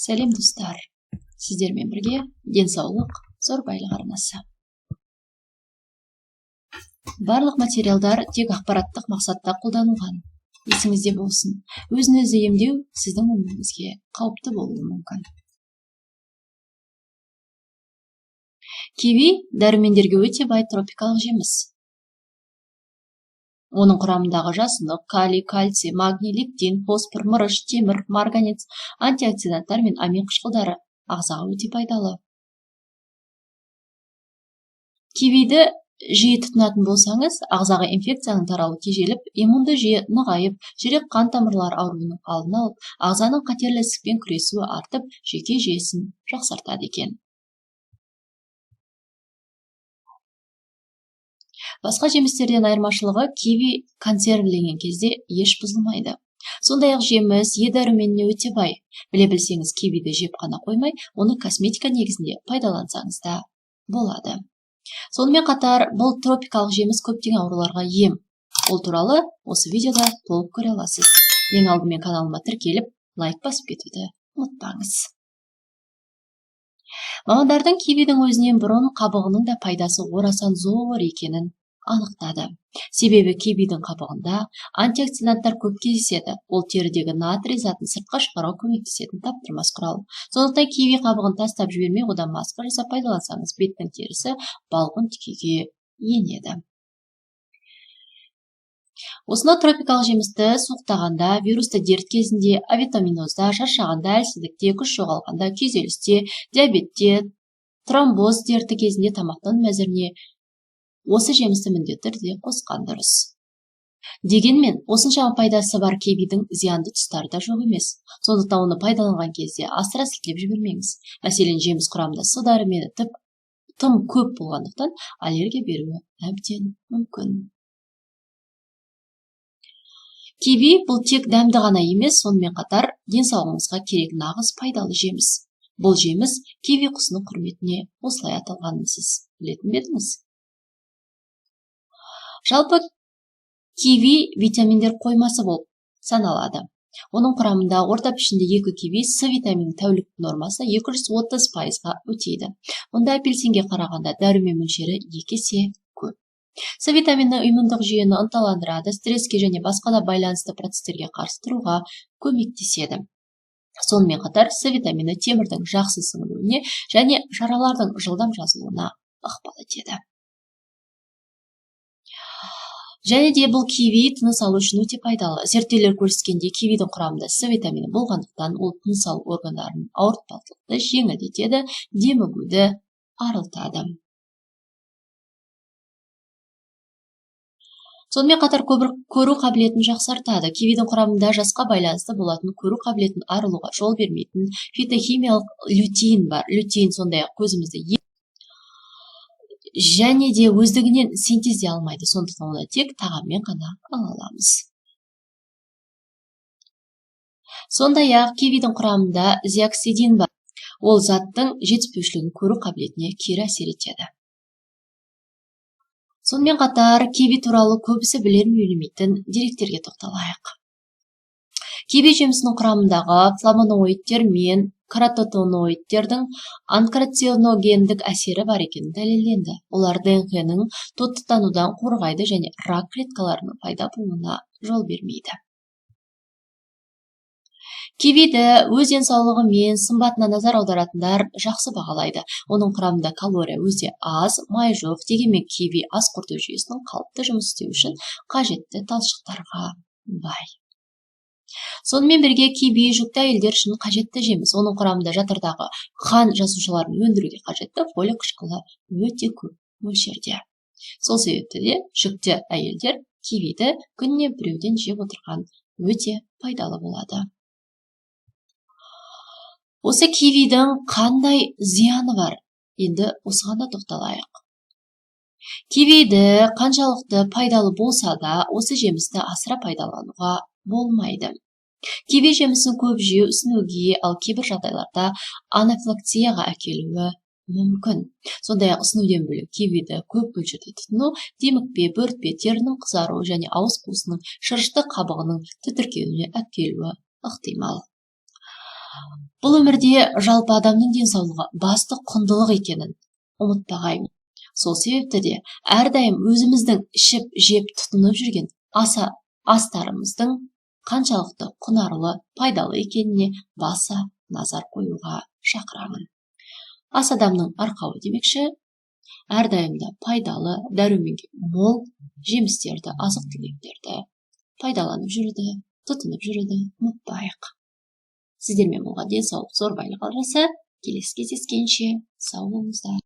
Сәлем достар. Сіздермен бірге денсаулық зор байлық арнасы. Барлық материалдар тек ақпараттық мақсатта қолданылған. Есіңізде болсын, өзін-өзі емдеу сіздің өміріңізге қауіпті болуы мүмкін. Киви дәрумендерге өте бай тропикалық жеміс. Оның құрамындағы жасұнық, калий, кальций, магний, лектин, фосфор, мырыш, темір, марганец, антиоксиданттар мен амин қышқылдары ағзаға өте пайдалы. Кивиді жиі тұтынатын болсаңыз, ағзаға инфекцияның таралуы тежеліп, иммунды жүйе нығайып, жүрек қан тамырлары ауруының алдын алып, ағзаның қатерлі ісікпен күресуі артып, жүйке жүйесін жақсартады екен. Басқа жемістерден айырмашылығы киви консервіленген кезде еш бұзылмайды. Сондай-ақ жеміс Е дәруменіне өте бай. Біле білсеңіз, кивиді жеп қана қоймай, оны косметика негізінде пайдалансаңыз да болады. Сонымен қатар, бұл тропикалық жеміс көптеген ауруларға ем. Ол туралы осы видеода толық көре аласыз. Ең алдымен каналыма тіркеліп, лайк басып кетуді ұмытпаңыз. Мамандардың кивидің өзінен бұрын қабығының да пайдасы орасан зор екенін анықтады. Себебі кивидің қабығында антиоксиданттар көп кездеседі. Ол терідегі натрий затын сыртқа шығаруға көмектесетін таптырмас құрал. Сондықтан киви қабығын тастап жібермей, одан маска жасап пайдалансаңыз, беттің терісі балғын күйге енеді. Осынау тропикалық жемісті суықтағанда, вирусты дерт кезінде, авитаминозда, шаршағанда, әлсіздікте, күш жоғалғанда, күйзелісте, диабетте, тромбоз дерті кезінде тамақтану мәзіріне осы жемісті міндетті түрде қосқан дұрыс. Дегенмен, осыншама пайдасы бар кивидің зиянды тұстары да жоқ емес. Сондықтан оны пайдаланған кезде асыра сілтеп жібермеңіз. Мәселен, жеміс құрамында С дәрумені тым көп болғандықтан аллергия беруі әбден мүмкін. Киви бұл тек дәмді ғана емес, сонымен қатар денсаулығыңызға керек нағыз пайдалы жеміс. Бұл жеміс киви құсының құрметіне осылай аталғанын сіз білетін бе едіңіз? Жалпы киви витаминдер қоймасы болып саналады. Оның құрамында орта пішінде 2 киви С витаминінің тәуліктік нормасы 230%-ға өтейді. Мұнда апельсинге қарағанда дәрумен мөлшері 2 есе көп. С витамині иммундық жүйені ынталандырады, стресске және басқа да байланысты процестерге қарсы тұруға көмектеседі. Сонымен қатар С витамині темірдің жақсы сіңілуіне және жаралардың жылдам жазылуына ықпал етеді. Және де бұл киви тыныс алу үшін өте пайдалы. Зерттеулер көрсеткендей, кивидің құрамында С витамині болғандықтан, ол тыныс алу органдарын ауыртпалықты жеңілдетеді, демігуді арылтады. Сонымен қатар көру қабілетін жақсартады. Кивидің құрамында жасқа байланысты болатын көру қабілетін арылуға жол бермейтін фитохимиялық лютеин бар. Лютеин сондай-ақ көзімізді және де өздігінен синтездей алмайды, сондықтан оны тек тағаммен ғана ала аламыз. Сондай-ақ кивидің құрамында зиаксидин бар. Ол заттың жетіспеушілігін көру қабілетіне кері әсер етеді. Сонымен қатар киви туралы көбісі білер білмейтін деректерге тоқталайық. Киви жемісінің құрамындағы флавоноидтер мен каротиноидтердің анкарциногендік әсері бар екені дәлелденді. Олар ДНК-ның тотықтанудан қорғайды және рак клеткаларының пайда болуына жол бермейді. Кивиді өз денсаулығы мен сымбатына назар аударатындар жақсы бағалайды. Оның құрамында калория өте аз, май жоқ, дегенмен киви ас қорыту жүйесінің қалыпты жұмыс істеуі үшін қажетті талшықтарға бай. Сонымен бірге киви жүкті әйелдер үшін қажетті жеміс. Оның құрамында жатырдағы қан жасушаларын өндіруге қажетті фолий қышқылы өте көп мөлшерде. Сол себепті де жүкті әйелдер кивиді күніне біреуден жеп отырған өте пайдалы болады. Осы кивидің қандай зияны бар? Енді осыған да тоқталайық. Кивиді қаншалықты пайдалы болса да, осы жемісті асыра пайдалануға болмайды. Киви жемісін көп жеу ісінуге, ал кейбір жағдайларда анафилаксияға әкелуі мүмкін. Сондай-ақ ісінуден бөлек кивиді көп мөлшерде тұтыну демікпе, бөртпе, терінің қызаруы және ауыз қуысының шырышты қабығының тітіркенуіне әкелуі ықтимал. Бұл өмірде жалпы адамның денсаулығы басты құндылық екенін ұмытпағаймын. Сол себепті де әрдайым өзіміздің ішіп, жеп, тұтынып жүрген аса астарымыздың қаншалықты құнарлы, пайдалы екеніне баса назар қоюға шақырамын. Ас адамның арқауы демекші, әрдайым да пайдалы, дәруменге мол жемістерді, азық түліктерді пайдаланып жүруді, тұтынып жүруді ұмытпайық. Сіздермен болған Денсаулық зор байлық алжасы. Келесі кездескенше сау болыңыздар.